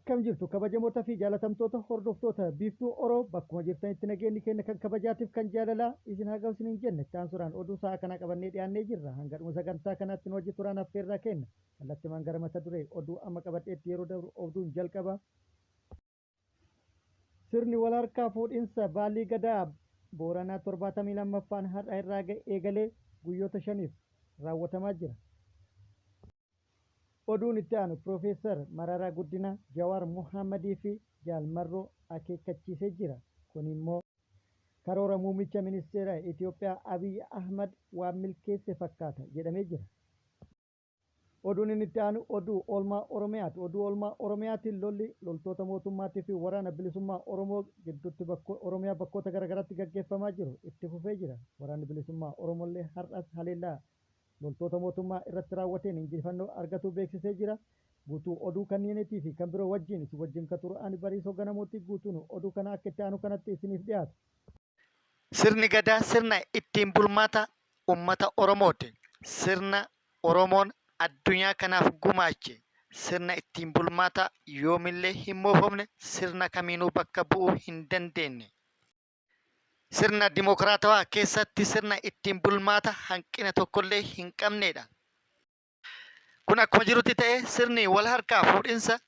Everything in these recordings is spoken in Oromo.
Akkam jirtu kabajamoota fi jaalatamtoota hordoftoota Biiftuu Oro, bakkuma jirtanitti nageenyi keenya kan kabajaatiif kan jaalalaa isin haa ga'u isiniin jenna. Itti aansuudhaan oduu sa'a kanaa qabannee dhiyaannee jirra. Hanga dhuma sagantaa kanaatti nu wajji turaan affeerraa kenna. Kallattimaan gara mata duree oduu amma qabadheetti yeroo dabru oduun jalqaba. Sirni wal harkaa fuudhinsa Baallii Gadaa Booranaa 72ffaan har'a irraa eegalee guyyoota shaniif raawwatamaa jira. Oduun itti aanu Piroofeesar Mararaa Guddinaa, Jawaar Mohaammadii fi Jaal Marroo akeekkachiisee jira. Kuni immoo karoora muummicha ministeera Itoophiyaa Abiy Ahmad waan milkeesse fakkaata jedhamee jira. Oduun inni itti aanu oduu oolmaa Oromiyaati. Oduu oolmaa Oromiyaatiin lolli loltoota mootummaatii fi waraana bilisummaa Oromoo gidduutti Oromiyaa bakkoota garaagaraatti gaggeeffamaa jiru itti fufee jira. Waraanni bilisummaa Oromollee har'as haleellaa loltoota mootummaa irratti raawwateen injifannoo argatuu beeksisee jira. Guutuu oduu kanneeniitii fi kan biroo wajjin isin wajjin kan turu ani Bariisoo Ganamooti. Guutuun oduu kana akka itti aanu kanatti isiniif dhiyaata. Sirni Gadaa sirna ittiin bulmaata ummata Oromooti. Sirna Oromoon addunyaa kanaaf gumaache, sirna ittiin bulmaata yoomillee hin moofomne, sirna kamiinuu bakka bu'uu hin dandeenne. Sirna dimokiraatawaa keessatti sirna ittiin bulmaata hanqina tokkollee hin qabneedha. Kun akkuma jirutti ta'ee sirni wal harkaa fuudhinsa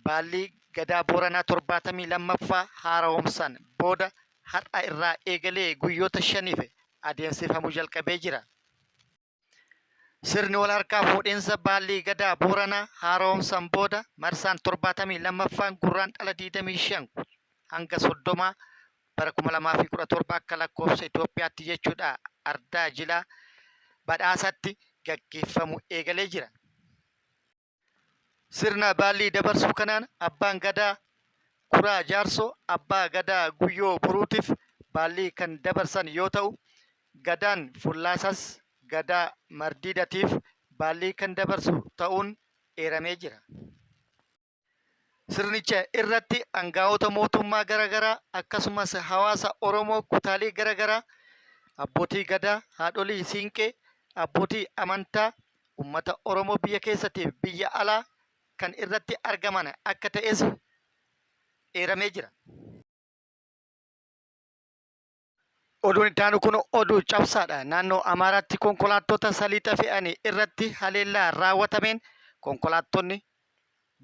baallii Gadaa Booranaa 72ffaa haara'oomsaan booda har'a irraa eegalee guyyoota shaniif adeemsifamuu jalqabee jira. Sirni wal harkaa fuudhinsa baallii Gadaa Booranaa haara'oomsaan booda marsaan 72ffaan Gurraandhala 25 hanga 30 bara 2017 akka lakkoofsa Itoophiyaatti jechuudha Ardaa Jilaa Badhaasatti gaggeeffamu eegalee jira. Sirna baallii dabarsuu kanaan Abbaan Gadaa Kuraa Jaarsoo Abbaa Gadaa Guyyoo Boruutiif baallii kan dabarsan yoo ta'u, Gadaan Fullaasaas Gadaa Mardiidatiif baallii kan dabarsu ta'uun eeramee jira. Sirnicha irratti angaa'ota mootummaa garagaraa akkasumas hawaasa Oromoo kutaalee garagaraa, abbootii Gadaa, haadholii Siinqee, abbootii amantaa, ummata Oromoo biyya keessatiif biyya alaa kan irratti argaman akka ta'es eeramee jira. Oduun itti aanu kun oduu cabsaadha. Naannoo Amaaraatti konkolaattota saliixa fe'an irratti haleellaa raawwatameen konkolaattonni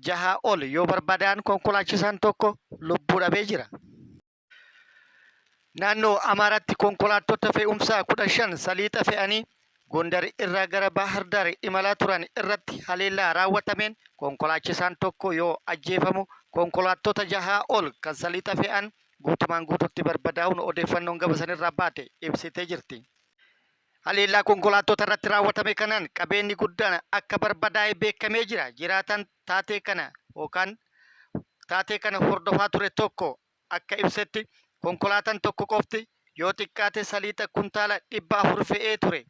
jahaa ol yoo barbadaa'an konkolaachisaan tokko lubbuu dhabee jira. Naannoo Amaaraatti konkolaattota fe'umsaa 15 saliixa fe'anii Gondar irraa gara Baahir Daar imalaa turan irratti haleellaa raawwatameen konkolaachisaan tokko yoo ajjeefamu konkolaattota jahaa ol kan saliixa fe'an guutumaan guututti barbadaa'uun odeeffannoon gama sanirraa baate ibsitee jirti. Haleellaa konkolaattota irratti raawwatame kanaan qabeenyi guddaan akka barbadaa'e beekamee jira. Jiraataan taatee kana yookaan taatee kana hordofaa ture tokko akka ibsetti konkolaataan tokko qofti yoo xiqqaate saliixa kuntaala 400 fe'ee ture.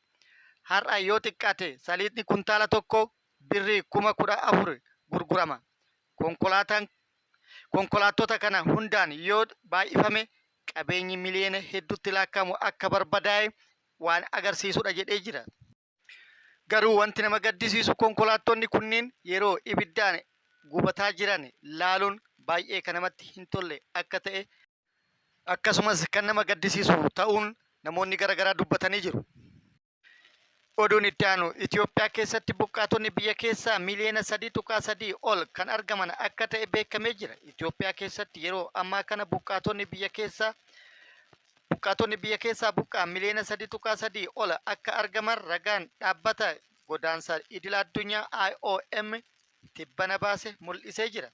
Har'a yoo xiqqaate saliixni kuntaala tokko birrii 14,000 gurgurama. Konkolaataan konkolaattota kana hundaan yoo baay'ifame qabeenyi miliyoona hedduutti lakkaa'amu akka barbadaa'e waan agarsiisudha jedhee jira. Garuu wanti nama gaddisiisu konkolaattonni kunniin yeroo ibiddaan gubataa jiran laaluun baay'ee kan namatti hin tolle akka ta'e akkasumas kan nama gaddisiisu ta'uun namoonni garaagaraa dubbatanii jiru. Oduun itti aanu Itoophiyaa keessatti buqqaatonni biyya keessaa miliyoona 3.3 ol kan argaman akka ta'e beekamee jira. Itoophiyaa keessatti yeroo ammaa kana buqqaatonni biyya keessaa Buqqaatonni biyya keessaa buqqa'an miliyoona 3.3 ol akka argaman ragaan dhaabbata godaansa idila addunyaa IOM tibbana baase mul'isee jira.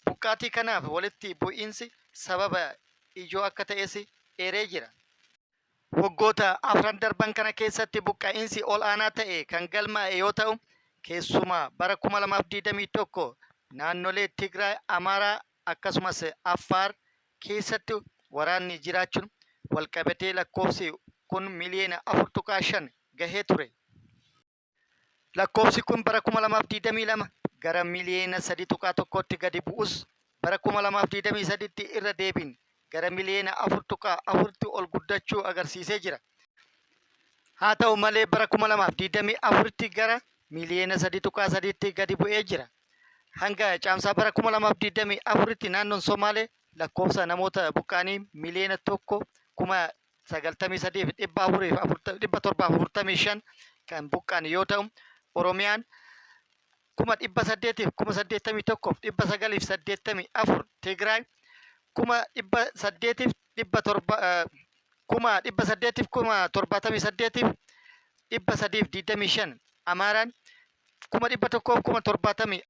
Buqqaatii kanaaf walitti bu'iinsi sababa ijoo akka ta'es eeree jira. Waggoota afran darban kana keessatti buqqa'iinsi ol'aanaa ta'e kan galmaa'e yoo ta'u, keessumaa bara 2021 naannolee Tigraay, Amaaraa akkasumas Affaar keessatti waraanni jiraachuun walqabatee lakkoofsi kun miliyoona 4.5 gahee ture. Lakkoofsi kun bara 2022 gara miliyoona 3.1tti gadi bu'us bara 2023tti irra deebiin gara miliyoona 4.4tti ol guddachuu agarsiisee jira. Haa ta'u malee bara 2024tti gara miliyoona 3.3tti gadi bu'ee jira. Hanga Caamsaa bara 2024tti naannoon Somaalee lakkoofsa namoota buqqa'anii miliyoona 1 93,000 fi 745 kan buqqa'an yoo ta'u, Oromiyaan 800,000 fi 81,984, Tigraay 800,000 fi 700, 800,000 fi 78,325, Amaaraan 100,000 fi 70,000,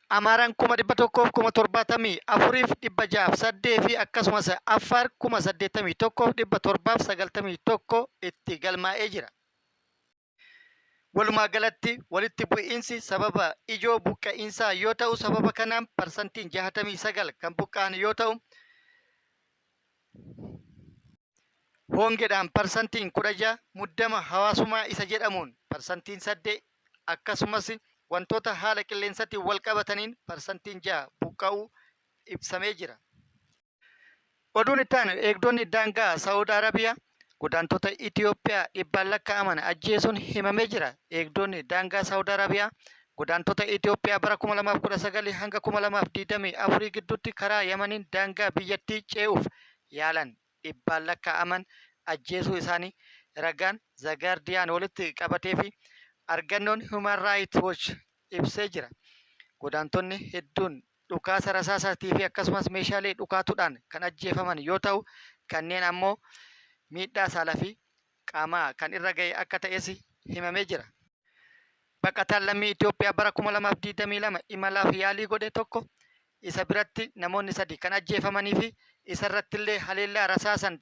Amaaraan 174,608 fi akkasumas Affaar 81,791 itti galmaa'ee jira. Walumaa galatti walitti bu'iinsi sababa ijoo buqqa'iinsaa yoo ta'u sababa kanaan parsantiin 69 kan buqqa'an yoo ta'u Hoongeedhaan parsantiin 16, muddama hawaasumaa isa jedhamuun parsantiin 8 akkasumas wantoota haala qilleensatiin walqabataniin parsantiin 6 buqqa'uu ibsamee jira. Oduun itti aanu eegdonni daangaa Saa'ud Arabiyaa godaantota Itiyoophiyaa dhibbaan lakkaa'aman ajjeesuun himamee jira. Eegdonni daangaa Saa'ud Arabiyaa godaantota Itiyoophiyaa bara 2019 hanga 2024 gidduutti karaa Yamaniin daangaa biyyattii ce'uuf yaalan dhibbaan lakkaa'aman ajjeesuu isaanii ragaan The Guardian walitti qabatee fi argannoon Human Rights Watch ibsee jira. Godaantonni hedduun dhukaasa rasaasaatii fi akkasumas meeshaalee dhukaatuudhaan kan ajjeefaman yoo ta'u, kanneen ammoo miidhaa saalaa fi qaamaa kan irra ga'e akka ta'es himamee jira. Baqataan lammii Itoophiyaa bara 2022 imalaaf yaalii godhe tokko isa biratti namoonni sadi kan ajjeefamanii fi isarrattillee haleellaa rasaasan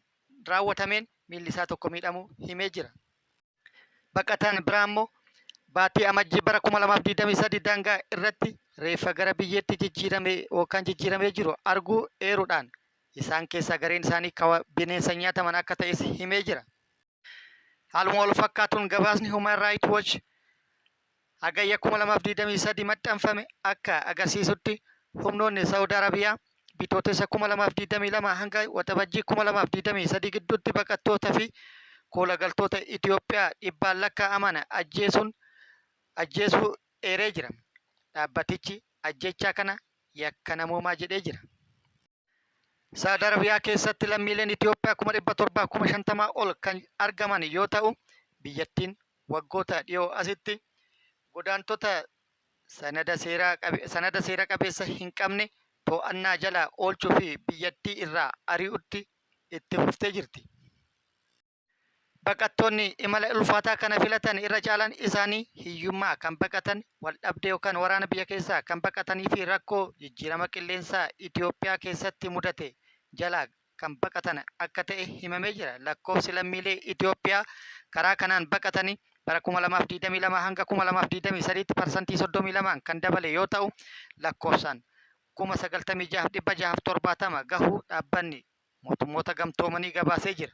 raawwatameen miilli isaa tokko miidhamuu himee jira. Baqataan biraa ammoo baatii Amajjii bara 2023 daangaa irratti reeffa gara biyyeetti jijjiirame yookaan jijjiiramee jiru arguu eeruudhaan isaan keessaa gareen isaanii kawa bineensa nyaataman akka ta'es himee jira. Haaluma wal fakkaatuun gabaasni Human Rights Watch Hagayya 2023 maxxanfame akka agarsiisutti humnoonni Sa'ud Arabiyaa Bitootessa 2022 hanga Waxabajjii 2023 gidduutti baqattoota fi koolagaltoota Itoophiyaa dhibbaan lakkaa'aman ajjeesuun ajjeesuu eeree jira. Dhaabbatichi ajjeechaa kana yakka namoomaa jedhee jira. Sa'ud Arabiyaa keessatti lammiileen Itoophiyaa 750,000 ol kan argaman yoo ta'u, biyyattiin waggoota dhiyoo asitti godaantota sanada seera qabeessa hin qabne to'annaa jala oolchuu fi biyyattii irraa ari'utti itti fuftee jirti. Baqattoonni imala ulfaataa kana filatan irra caalaan isaanii hiyyummaa kan baqatan, waldhabdee yookaan waraana biyya keessaa kan baqatanii fi rakkoo jijjiirama qilleensaa Itoophiyaa keessatti mudate jalaa kan baqatan akka ta'e himamee jira. Lakkoofsi lammiilee Itoophiyaa karaa kanaan baqatanii bara 2022 hanga 2023tti parsantii 32n kan dabale yoo ta'u, lakkoofsaan 96,670 gahuu dhaabbanni Mootummoota Gamtoomanii gabaasee jira.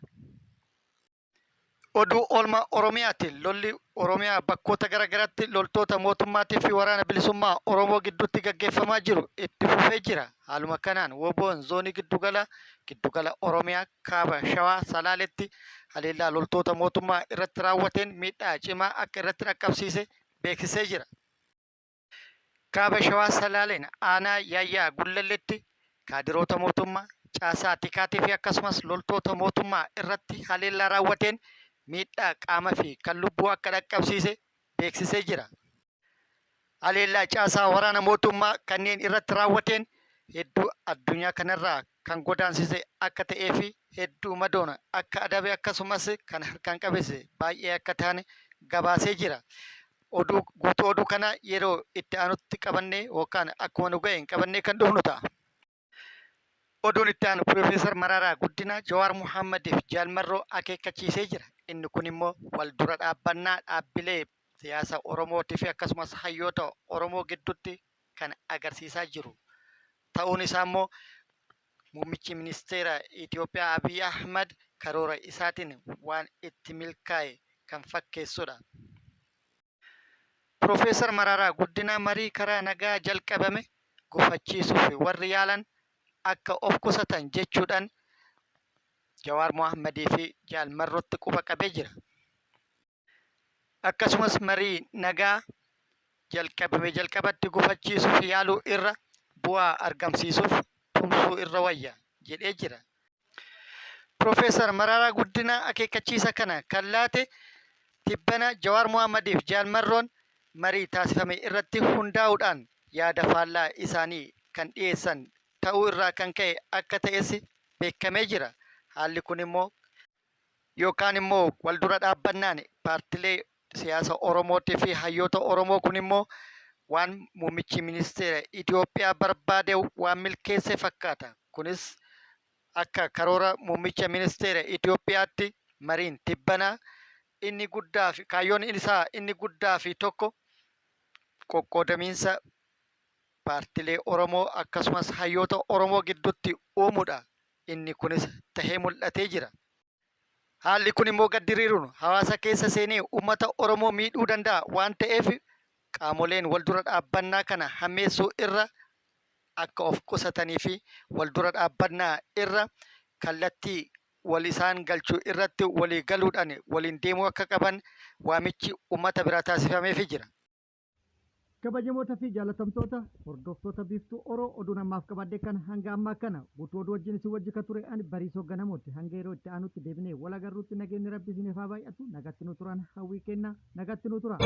Oduu oolmaa Oromiyaatiin lolli Oromiyaa bakkoota gara garaatti loltoota mootummaatii fi waraana bilisummaa Oromoo gidduutti gaggeeffamaa jiru itti fufee jira. Haaluma kanaan WBOn zoonii giddugala giddugala Oromiyaa kaaba Shawaa Salaaletti haleellaa loltoota mootummaa irratti raawwateen miidhaa cimaa akka irratti dhaqqabsiise beeksisee jira. Kaaba Shawaa Salaaleen aanaa Yaayyaa Gullalleetti kaadiroota mootummaa, caasaa tikaatii fi akkasumas loltoota mootummaa irratti haleellaa raawwateen miidhaa qaama fi kan lubbuu akka dhaqqabsiise beeksisee jira. Haleellaa caasaa waraana mootummaa kanneen irratti raawwateen hedduu addunyaa kanarraa kan godaansise akka ta'ee fi hedduu madoon akka adabe akkasumas kan harkaan qabese baay'ee akka ta'an gabaasee jira. Oduu guutuu oduu kana yeroo itti aanutti qabannee yookaan akkuma nu ga'een qabannee kan dhufnu ta'a. Oduun itti aanu Piroofeesar Mararaa Guddinaa Jawaar Mohaammadiif Jaal Marroo akeekkachiisee jira. Inni kun immoo wal dura dhaabbannaa dhaabbilee siyaasa Oromootii fi akkasumas hayyoota Oromoo gidduutti kan agarsiisaa jiru ta'uun isaa immoo muummichi ministeera Itoophiyaa Abiy Ahmad karoora isaatiin waan itti milkaa'e kan fakkeessudha. Piroofeesar Mararaa Guddinaa marii karaa nagaa jalqabame gufachiisuuf warri yaalan akka of qusatan jechuudhaan Jawaar Mohaammadii fi Jaal Marrootti quba qabee jira. Akkasumas marii nagaa jalqabame jalqabatti gufachiisuuf yaaluu irra bu'aa argamsiisuuf tumsuu irra wayya jedhee jira. Piroofeesar Mararaa Guddinaa akeekkachiisa kana kan laate tibbana Jawaar Mohaammadiif Jaal Marroon marii taasifame irratti hundaa'uudhaan yaada faallaa isaanii kan dhiyeessan ta'uu irraa kan ka'e akka ta'es beekamee jira. Haalli kun immoo yookaan immoo wal dura dhaabbannaan paartilee siyaasa Oromootii fi hayyoota Oromoo kun immoo waan muummichi ministeera Itoophiyaa barbaade waan milkeesse fakkaata. Kunis akka karoora muummicha ministeera Itoophiyaatti mariin tibbanaa inni guddaa fi kaayyoon isaa inni guddaa fi tokko qoqqoodamiinsa paartilee Oromoo akkasumas hayyoota Oromoo gidduutti uumuudha. Inni kunis tahee mul'atee jira. Haalli kun immoo gad diriiruun hawaasa keessa seenee uummata Oromoo miidhuu danda'a waan ta'eef qaamoleen wal dura dhaabbannaa kana hammeessuu irra akka of qusatanii fi wal dura dhaabbannaa irra kallattii wal isaan galchuu irratti walii galuudhaan waliin deemuu akka qaban waamichi uummata biraa taasifameefii jira. Kabajamoota fi jaalatamtoota hordoftoota Biiftuu Oro, oduun ammaaf qabadhe kan hanga ammaa kana. Guutuu oduu wajjin isin wajji ka ture ani Bariisoo Ganamooti. Hanga yeroo itti aanutti deebinee wal agarruutti nageenyi Rabbi isiniif haa baay'atu. Nagatti nu turan hawwii kenna. Nagatti nu tura.